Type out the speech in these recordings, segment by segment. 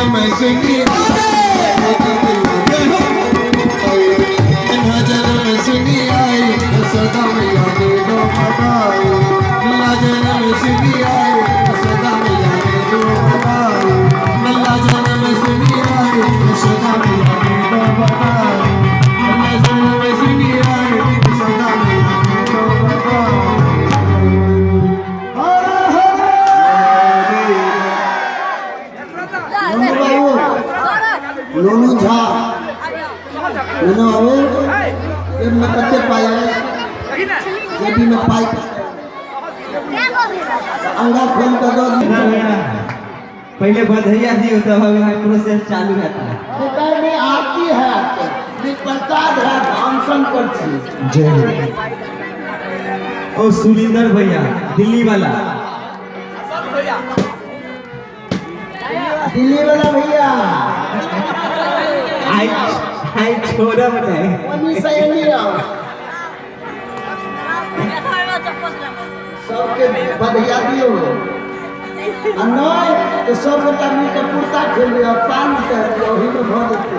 जन्म सुनी नन्हा जन्म सुनी आई यशोदा मैया दे दो बधाई। नन्हा जन्म सुनी आई यशोदा मैया दे दो बधाई। नन्हा जन्म सुनी आई यशोदा मैया दे दो बधाई। नन्हा जन्म सुनी आई यशोदा मैया दे दो बधाई। हर हर नन्नू बाबू, लोनू झा, नन्नू बाबू, जेब में कते पाइ है? जेबी में पाइ, अंगा खोल कर दो। पहले बधैया दियो, तब अगला प्रोसेस चालू रहता है। में आरती है, प्रसाद है, अनशन कर छी। जय ओ सुलिंदर भैया, दिल्ली वाला। दिल्ली वाला भैया। आई आई छोड़ब नहीं। मनी सहेली आओ, सबके बधिया दियो। आ नहीं तो सब गोटा मिलके कुर्ता खेल लियो, पान कर दियो, ओही में भर देते।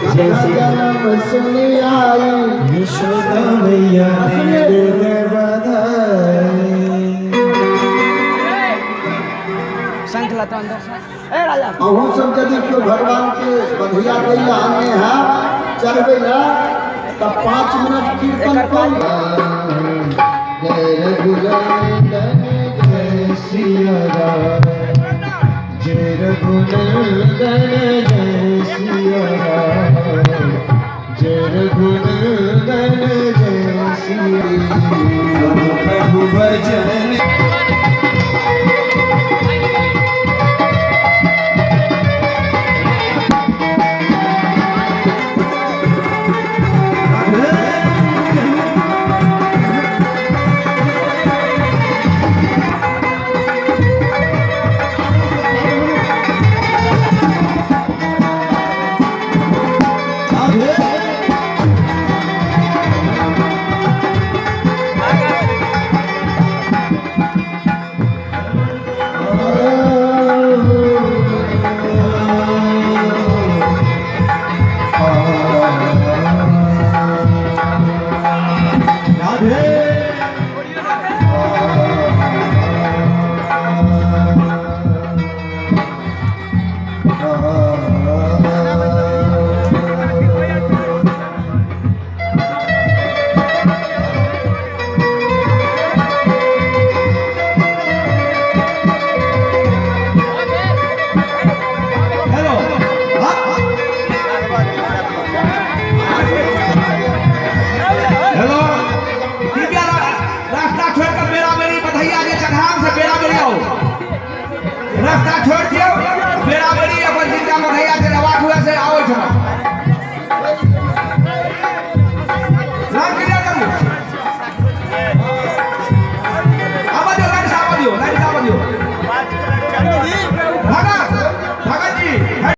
जय श्री जन्म सुनी आई यशोदा मैया दे दे बधाई। अहूँ सब यदि केओ भगवान के बधिया दैया आने है, चढ़बै ला, तऽ 5 मिनट कीर्तन कर। जय रघुनंदन जय सिया राम, जय रघुनंदन जय सिया राम, जय रघुनंदन जय सिया। प्रभु भजन